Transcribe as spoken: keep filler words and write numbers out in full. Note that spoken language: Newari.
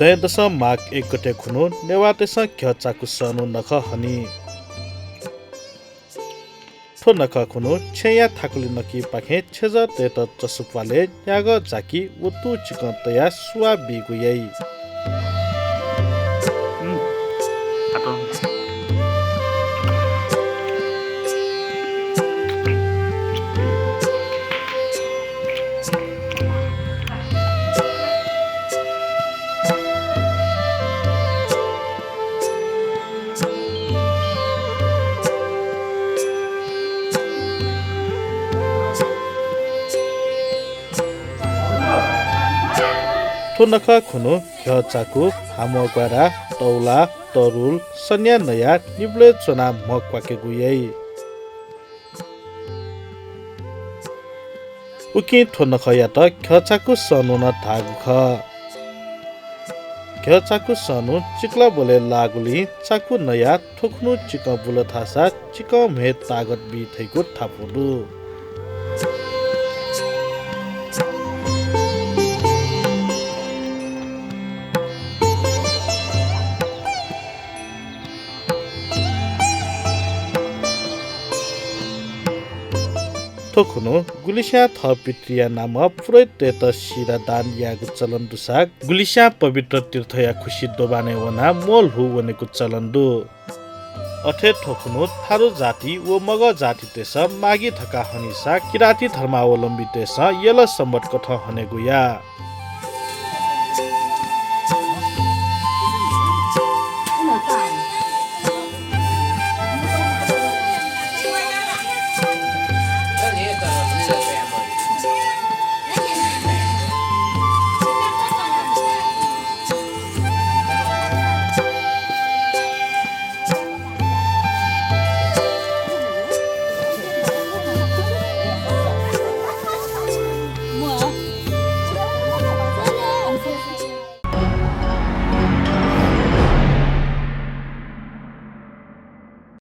दँय्‌दसं माघ एक गते खुन्हु नेवाःतय्‌सं घ्यःचाकु सःन्हु नखः हनी। थ्व नखः खुन्हु छेँया थाकुलि नकिपाखें छेँजःतय्‌त चसु प्वालय् न्यागः जाकि व तू चिकं तयाः सुवाः बीगु याइ। थ्व नखः खुन्हु घ्यःचाकु, हाम्वः ग्वारा, तौला, तरुल, सन्या नयाः निबलय् च्वनाः म्ह क्वाकेगु याइ। उकिं थ्व नखःयात घ्यःचाकु सःन्हु नं धाःगु खः। घ्यःचाकु सःन्हु चिकलाबलय् लाःगुलिं चाकु नयाः थ्व खुन्हु चिकं बुल धाःसा चिकं म्हय् तागत बी धइगु थापुं दु। थ्व खुन्हु गुलिस्यां थः पितृया नामं पुरोहिततय्‌त शिरा दान यायेगु चलन दुसा गुलिस्यां पवित्र तीर्थया खुसि दोबानय् वनाः म्वःल्हू वनेगु चलन दु। अथे थ्व खुन्हु थारु जाति व मगर जातितय्‌सं मागी धकाः हनीसा किराती धर्मावलम्बीतय्‌सं यल संवत कथं हनेगु याः।